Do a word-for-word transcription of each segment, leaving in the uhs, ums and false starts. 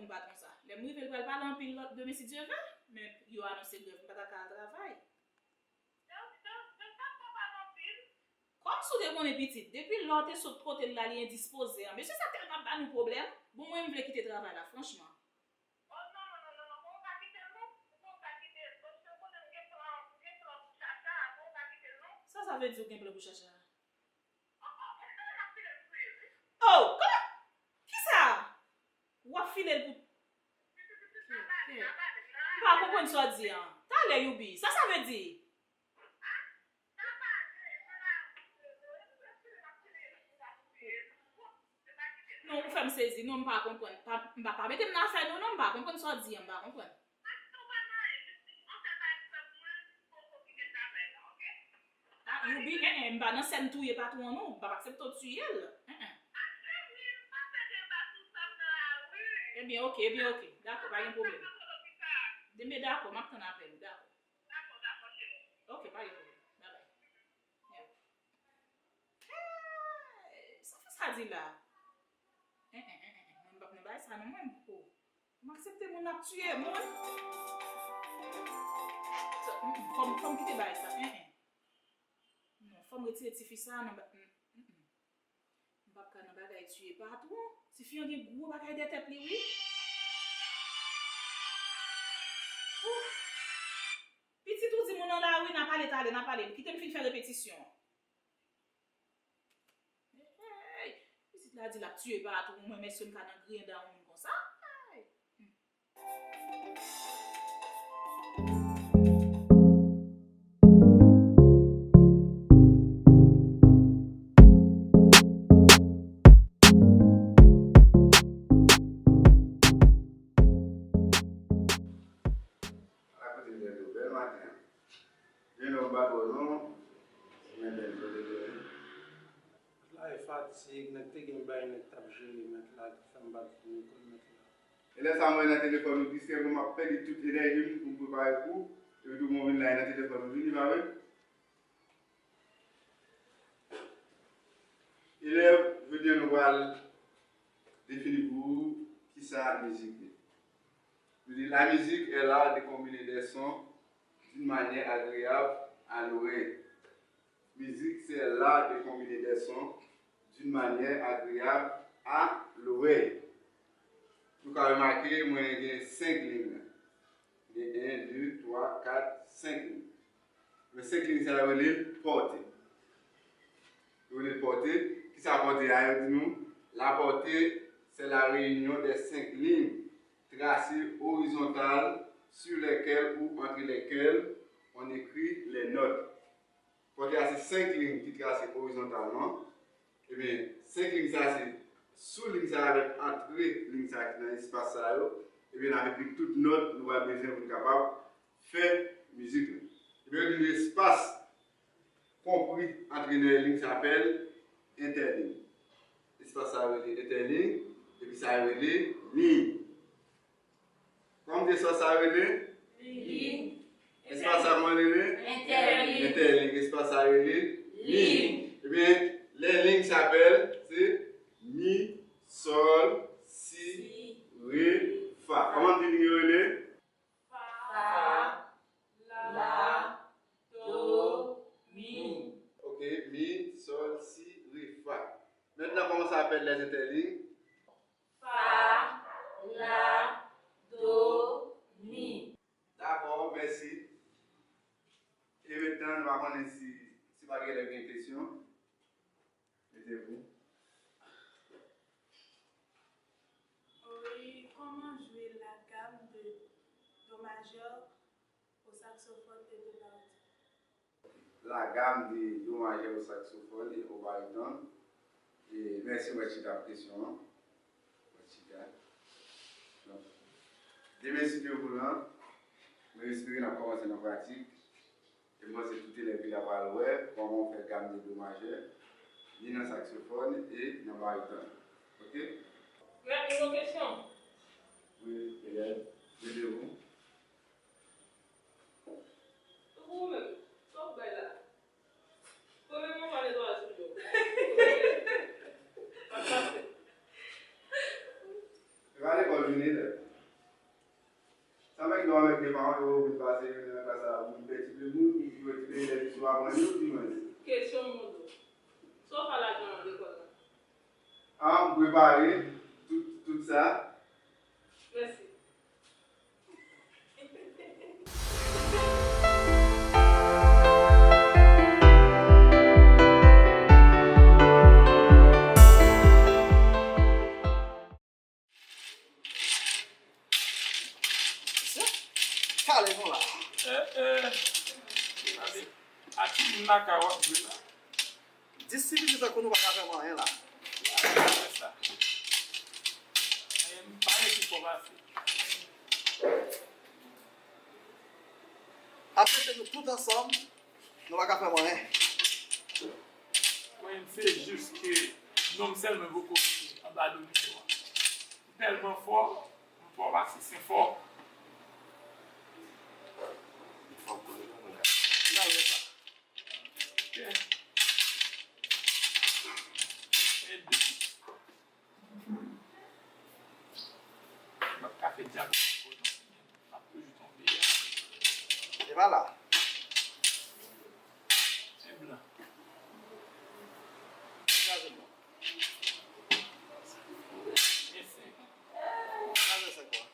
Patwon sa. Lè m rive, l pral pale anpil lòt demen si Dye vle, men yo anonse grèv, m pa ta ka al travay. Kòm si w te konnen pitit, depi lè w te sot kote l la, li endispoze an. Mesye sa tèlman ap ba nou pwoblèm. Bon, mwen, m vle kite travay la, franchman. Sa sa vle di w gen plan pou Chacha? Oh, kòman? Kisa? W ap file l pou. M pa konprann sa w di an. Talè, Youbi, sa sa vle di? Non, ou fè m sezi. Non, m pa konprann. Pa, m pa, pa mete m nan afè nou, non, m pa konprann sa w di an, m pa konprann. Ah, Youbi, en, en, m pa nan sèn touye patwon an, non, m p ap aksepte w tiye l. En, en. Ebyen, oke, ebyen, oke. Dakò, pa gen pwoblèm. Ebyen, dakò, m ap tann apèl ou, dakò. Ok, pa gen pwoblèm. Bye bye. Yeah. Hey, sa fi sa di la? En, en, en, en, en. Mwen, m p ap nan bagay sa non, mwen. Oh. M aksepte moun ap tiye moun. Mm, mm, fò m, fò m kite bagay sa. En, en. Non, fò m retire tifi sa nan ba-, mm, mm, mm. M p ap ka nan bagay tiye patwon. Tifi an gen gwo bagay dèyè tèt li, wi. Ouf. Pitit ou di moun nan lari, n a pale talè, n a pale. Kite m fin fè repetisyon. Hey, pitit la di l ap tiye patwon, mwen, mesye, m ka nan griyen dan yon moun konsa. Hey. Ala kote m tande w bèl maten an. Byen non, m pa twò non. Mwen bèl kote m ye. Mèt la e fatig, nèg te gen bay nèg t ap jere mèt la, ki fè m pa t vini kote mèt la. E lè sa mwen nan telefòn ou, piske mwen m ap pèdi tout enèji m pou m prepare kou, epi tou mwen vin la e nan telefòn ou vini, pa vre? Elèv, jodi a nou pral defini pou ou kisa mizik ye. Nou di, la musique est l'art de combiner des sons d'une manière agréable à l'oreille. Musique, c'est l'art de combiner des sons d'une manière agréable à l'oreille. Nou ka remake, mwen gen senk liy la. Gen en, de, twa, kat, senk liy. Men senk liy sa yo rele l pòte. Yo rele l pòte. Kisa pòte a? Yo di nou, la portée, c'est la réunion des cinq lignes tracées horizontales sur lesquelles ou entre lesquelles on écrit les notes. Pòte a se senk liy ki trase orizontalman. Ebyen, senk liy sa se sou liy sa avèk antre liy sa ki nan espas sa yo. Ebyen, n ap ekri tout nòt nou pral bezwen pou n kapab fè mizik la. Ebyen, yo di nou espas konpri antre nan liy sa apèl entèliy. Espas sa yo rele entèliy, epi sa yo rele liy. Kòman m di espas sa rele? Liy. Espas sa kòman rele? Entèliy. Entèliy. Espas sa rele? Liy. Liy. Ebyen, lè liy sa bèl, se mi, sòl, si, re, fa. Kòman m di liy yo rele? Fa, la, do, mi. Ok, mi, sòl, si, re, fa. Maintenant, comment ça appelle les interlignes? Fa, la, do, mi. Dakò, mèsi. E mentnan, nou pa konnen si, si pa gen lè gen kesyon. Mettez-vous. Oui, comment jouer la gamme de do majeur au saxophone et de baryton? La gamme de do majeur au saxophone et au baryton. E mèsi, mwen chita pou kesyon an. Mwen chita. Donk, demen, si Dye vle, mwen espere n ap kòmanse nan pratik. E m panse tout elèv ki la pral wè kòman w fè gam de do majè, ni nan saksofòn e nan bariton. Oke? Mèt, nou gen kesyon? Wi, elèv, leve w. Tankou ou menm, sa w bay la? Premye moman netwayaj toujou. E pa lekòl vini lè. Maman, yo vin pase jounen nan klas la, pou m fè ti plen moun, pou m fè ti plen lè, pou m aprann yo, di mwen. Kesyon m poze w. Sa w fè lajan lekòl la? Ah, m prepare tout, tout sa. Mèsi. Kale nou la. Eh, eh. Gade. A ki moun lakay w ap jwe la? Dis ti pitit tankou nou pa ka fè m anyen la. Sa. Eh, m pa rete fò pase. Ap mete nou tout ansanm. Nou pa ka fè m anyen. Mwen, se jis ke non m sèlman poko vini anba dominyon an. M tèlman fò, m fò pase Senfò. M fò pou li, mwen ka. Nan lè sa. Ok. Ede. M ap ka fè dyab ankò non. M ap toujou tonbe a. E pa la. Se blan. Kraze non. E senk. Kraze senk wa.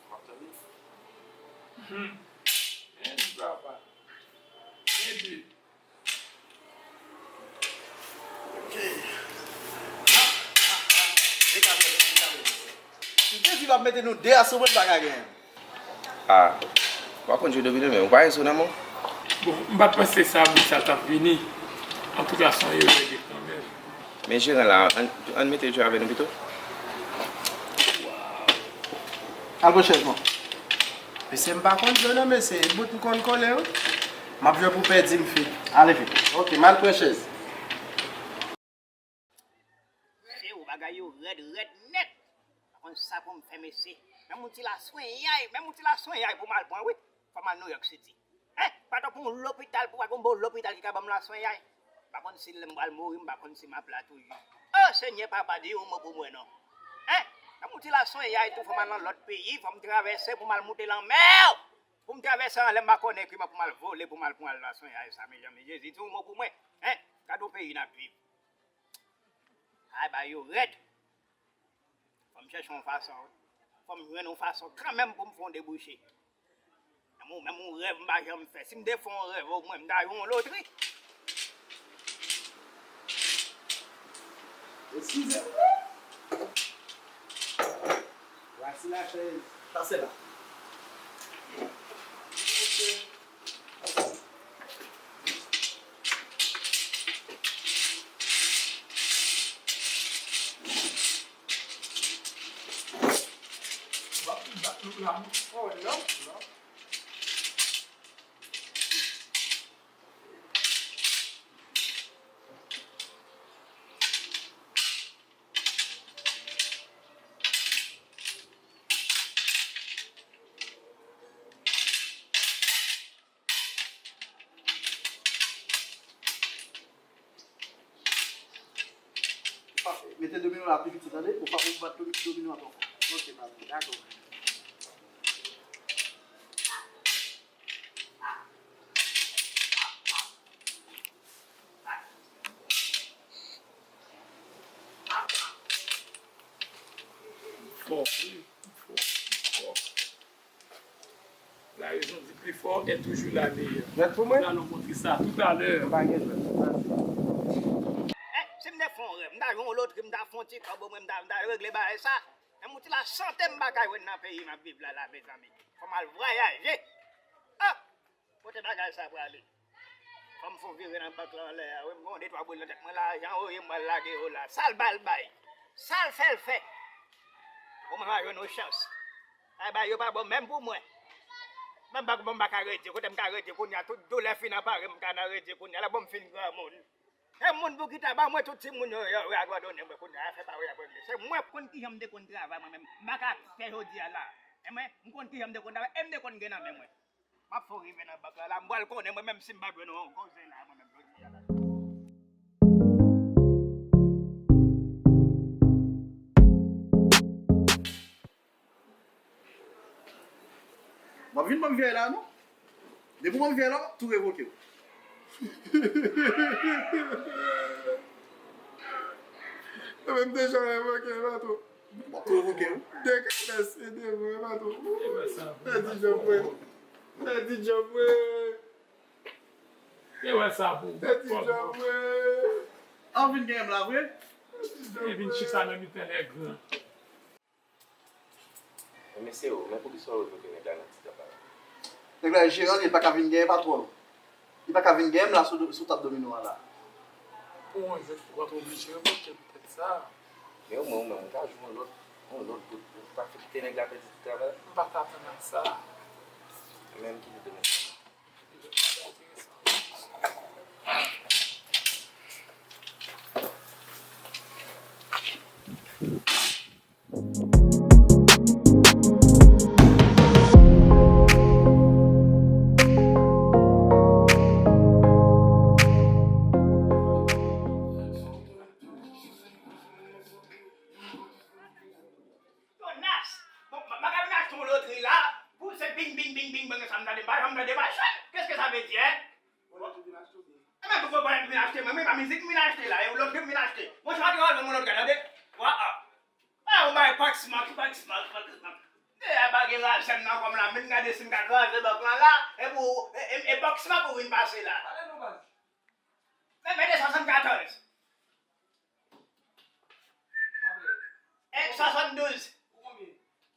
W ap tande? Hmm. Men papa. Men de. Ok. M te di m ap mete nou de a sou mwen, m pa ka genyen. Ah, w pa konn jwe domino menm, ou pa gen sou nan men w? Bon, m pa t panse sa, moun sa t ap vini. Antouka, se yon erè de kanmenm. Men jeran la, ann, ann mete l jwe avè nou pito. Al pran chèz mwen. Mesye, m pa konn jwe non, mesye. E bout m konn kole, wi. M ap jwe pou pèdi, m fi. Ale vit. Ok, m al pran chèz. Mesye, ou bagay yo rèd, rèd nèt. Pa konn sa pou m fè, mesye. Menm yon ti laswenyay, menm yon ti laswenyay pou m al pran, wi. Fò m al New York City. Hein? Patwon pou yon lopital, pou al pou yon bon lopital ki ka ban m laswenyay. M pa konn si lè m pral mouri, m pa konn si m ap la toujou. Oh, Senyè, papa, di yon mo pou mwen non. Hein? Nan yon ti laswenyay tou, fò m al nan lòt peyi, fò m travèse pou m al moute lanmè. Pou m travèse anlè, m pa konnen ki bò pou m al vole, pou m al pran laswenyay sa, mezanmi. Jezi, di yon mo pou mwen. Hein? Gade yon peyi n ap viv. Ay, bagay yo rèd. Fò m chèche yon fason, wi. Fò m jwenn yon fason kanmenm pou m fè yon debouche. Menm yon, menm yon rèv m pa janm fè. Si m te fè yon rèv, omwen m ta jwe yon lotri. Eskize m wi. Voici la chaise. Pase la. Ok. Oh, non, non. Pa, mete domino la pi piti, tande? Ou pa pou bat domino an twò fò. Ok, patwon, dakò. Fò, wi, fò, fò. La raison du plus fort est toujours la meilleure. Jwèt pou mwen? Nous allons montrer ça tout à l'heure. M pa gen jwèt. Mèsi. Eh, si m te fè yon rèv, m ta jwe yon lotri, m ta fè yon ti kòb, mwen, m ta, m ta regle bagay sa. Menm yon ti lasante m pa ka jwenn nan peyi m ap viv la, la, mezanmi. Fò m al vwayaje. Ah! Kote bagay sa prale? Fò m fè yon vire nan bank la anlè a, wi, m gen yon de twa boul nan tèt mwen, lajan, wi, m pral lage yo la. Sa l ba l bay? Sa l fè l fè? Omwen m a jwenn yon chans. Ay, bagay yo pa bon menm pou mwen. Menm pa, bon, m pa ka redi, kote m ka redi kounye a, tout doulè fin anpare m, m ka nan redi kounye a, la bon m fin granmoun. E moun pou ki ta ba mwen tout timoun yo, yo, yo abandone mwen kounye a, afè pa yo y ap regle. Se mwen k konn kijan m te konn travay mwen menm, m pa ka fè jodi a la. E mwen, m konn kijan m te konn travay, e m te konn gen nan men mwen. M ap fè w rive nan bank la, la, m pral konnen mwen menm si m pa jwenn yon koze la, mwen menm jodi a la. W ap vin ban m vyèy la non. Depi w ban m vyèy la, w ap tou revoke w. Mwen menm deja revoke, patwon. W ap tou revoke w. Dekabèse devan, patwon. Pèdi djòb mwen. Pèdi djòb mwen. Te wè sa pou Pèdi djòb mwen. An vin genyen m la vre. Te vin chita nan mitan lè gran. Men mesye yo, men poukisa w revoke nèg la nan ti travay la? Nèg la jeran, li pa ka vin genyen patwon. Li pa ka vin genyen m la sou, sou tab domino a la. Pou yon jou, w ap oblije revoke m tèt sa. Men omwen ou menm, ou ka jwe yon lòt, yon lòt bout, ou pa kite nèg la pèdi ti travay la. M pa t atann a sa. Men m kite domino. Jonas, bon, m pa ka vin achte yon lotri la pou se bing bing bing bing bang sa m tande, m pa janm tande machin. Qu'est-ce que ça veut dire, hein? Ebyen pou mwen vin achte mwen, mwen pa mizik m vin achte la, e yon lotri m vin achte. Monchè, antre avè m yon lòt gade, tande. Wa a. A, yon bagay Paxman, ki Paxman, ki Paxman. E a pa gen lajan nan kòm la, men gade si m ka kraze bank lan la, e pou, e, e, e Paxman pou vin pase la. Men mete swasannkatòz. Ek swasanndouz.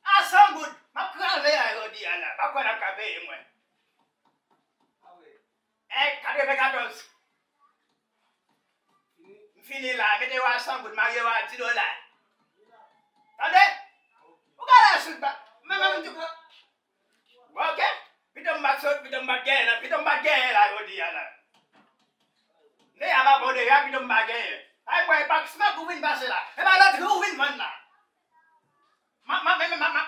A san goud. M ap kraze a jodi a la. Pa kwè n ap ka peye mwen. Ek katrevenkatòz. M fini la. Mete yo a san goud. Marye yo a di dola. Tande? Ou gade sou ba. Men menm tou. Ok. Pito m bat sot, pito m bat genyen la, pito m bat genyen la jodi a la. Nè a pa bon deja, pito m bat genyen. Ay mwen, e pa smak ou vin pase la. E pa lotri ou vin vann la. Ma, ma, ma, ma, ma.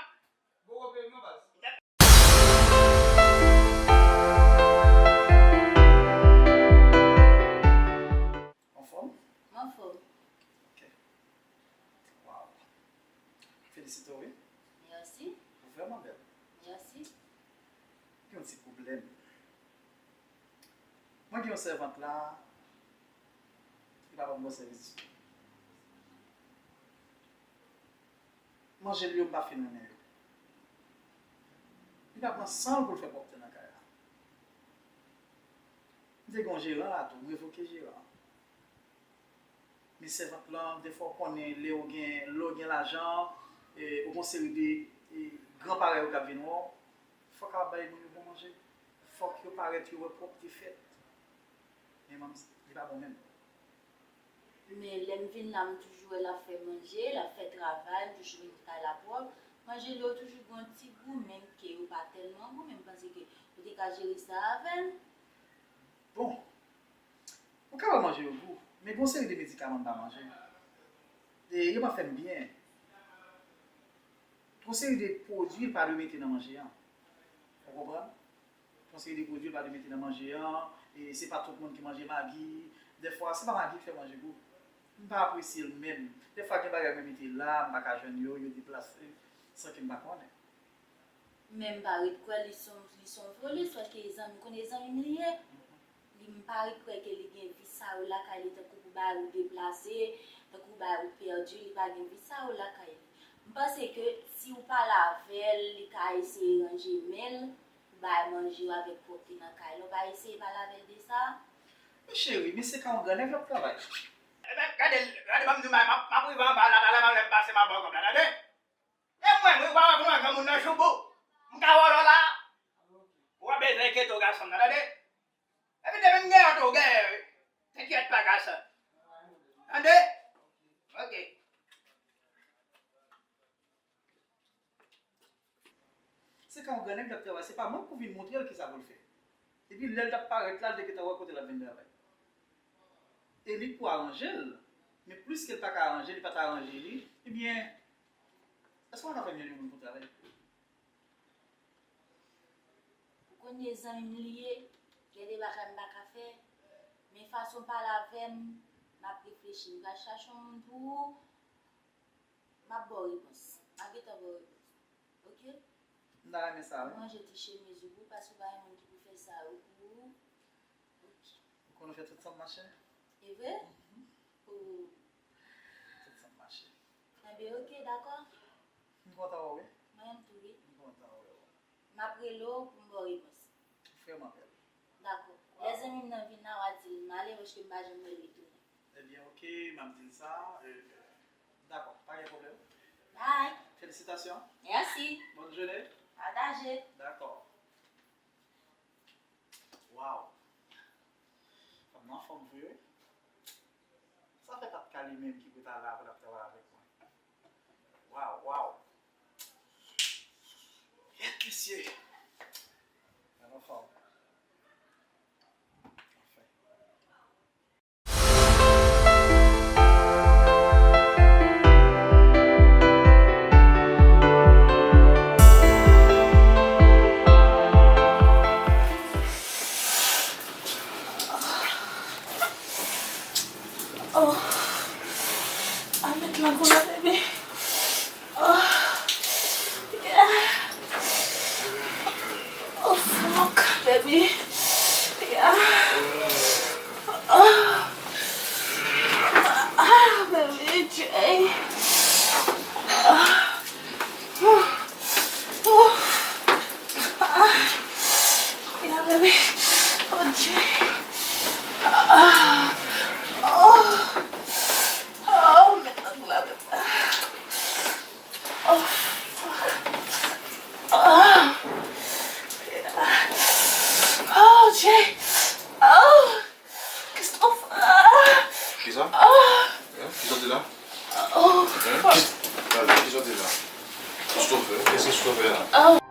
Anfòm? M anfòm. Ok. Wow. Felisite w, wi. Mèsi. Ou vrèman bèl. Mèsi. Gen yon ti pwoblèm. Mwen gen yon sèvant la, li pa ban m bon sèvis ditou. Manje l yo, m pa fin renmen yo. Li pa pran san l pou l fè pwòpte nan kay la. M te gen yon jeran la tou, m revoke jeran an. Men sèvant lan, defwa w konnen lè w gen, lè w gen lajan, e, ou gen yon seri de e, gran parèy ou k ap vin wè w, fòk a bay moun yo bon manje. Fòk yo parèt, yo wè pwòpte fèt. Men manmi, li pa bon menm. Men lè m vin la, m toujou wè l ap fè manje, l ap fè travay, m toujou vin kay la pwòp. Manje li yo toujou gen yon ti gou, menm ke yo pa tèlman gou, men m panse ke ou te ka jere sa avè l. Bon, ou ka wè manje yo gou, men gen yon seri de medikaman m pa manje. E yo pa fè m byen. Gen yon seri de pwodui l pa dwe mete nan manje an. Ou konprann? Gen yon seri de pwodui l pa dwe mete nan manje an. E se pa tout moun ki manje magi. Dèfwa, se pa magi ki fè manje gou. M pa apresye l menm. Dèfwa, gen bagay mwen mete la, m pa ka jwenn yo, yo deplase san ke m pa konnen. Men m pa ret kwè li se yon, li se yon vòlè, swa ke zanmi, konnen zanmi m li ye. Li, m pa ret kwè ke li gen vi sa yo lakay li, tankou pou bagay ou deplase, tankou bagay ou pèdi, li pa gen vi sa yo lakay li. M panse ke si w pale avè l, li ka eseye ranje men l pou bay manje yo avèk pwòpte nan kay la. Ou pa eseye pale avè l de sa? Men cheri, men se ka yon gran nèg l ap travay. Ebyen, gade, gade, ban m di w, m ap, m ap rive anba la, talè, lè m pase, m ap ba w kòb la, tande? E mwen, mwen, ou pa wè pou mwen, granmoun nan joubou. M ka wòlò la. Ou pa bezwen enkyete w, gason m nan, tande? Epi depi m gen yon tou, w genyen, wi. T'inquiète pas, gason. Tande? Ok. Se ka yon gran nèg l ap travay, se pa mwen k pou vin montre l kisa pou l fè. Epi lè l t ap parèt la, l te gentan wè kote l ap vin travay. E li k pou aranje l, men pliske l pa ka aranje, li pa t aranje li, ebyen, èske w pa ka fè m jwenn yon moun pou travay? Ou konnen zanmi m li ye, gen de bagay m pa ka fè, men fason w pale avè m, m ap reflechi, m pral chache yon moun pou ou, m ap ba w repons, m ap gentan ba w repons, ok? M ta renmen sa, wi. Mwen manje ti chemiz ou pou, paske ou pa gen moun ki pou fè sa yo pou ou. Ok. Ou konn fè tout sa m mache? E vre? Mhm. Ou. Tout sa m mache. Enben, ok, dakò. M kontan wè w, wi. Mwen menm tou, wi. M kontan wè w. M ap rele w pou m ba w repons. Vrèman bèl. Dakò. Lè zanmi m nan vin la, w a di l m ale, paske m pa janm wè l retounen. Ebyen, ok, m ap di l sa. Euh, dakò, pa gen pwoblèm. Bye. Félicitations. Merci. Bonne journée. Pataje. Dakò. Waw. Fanm nan anfòm vre, wi. Sa fè pa t ka li menm ki pou ta la pou l ap travay avèk mwen. Waw, waw. Yèt, mesye. Fanm nan anfòm. Anfen. Oh. I met la gola, baby. Oh. Yeah. Oh, fuck, baby. Yeah. Oh. Ah, baby, Jay. Ah. Oh. Oh. Ah. Yeah, baby. Oh, Jay. Ah. Oh. Oh, men nèg la, men. Oh, fuck. Oh. Oh, Jay. Oh. Christophe. Ah. Kisa? Oh. Hein? Kisa w di la? Oh, fuck. Hein? Kisa w di la? Christophe, kisa Christophe la? Oh.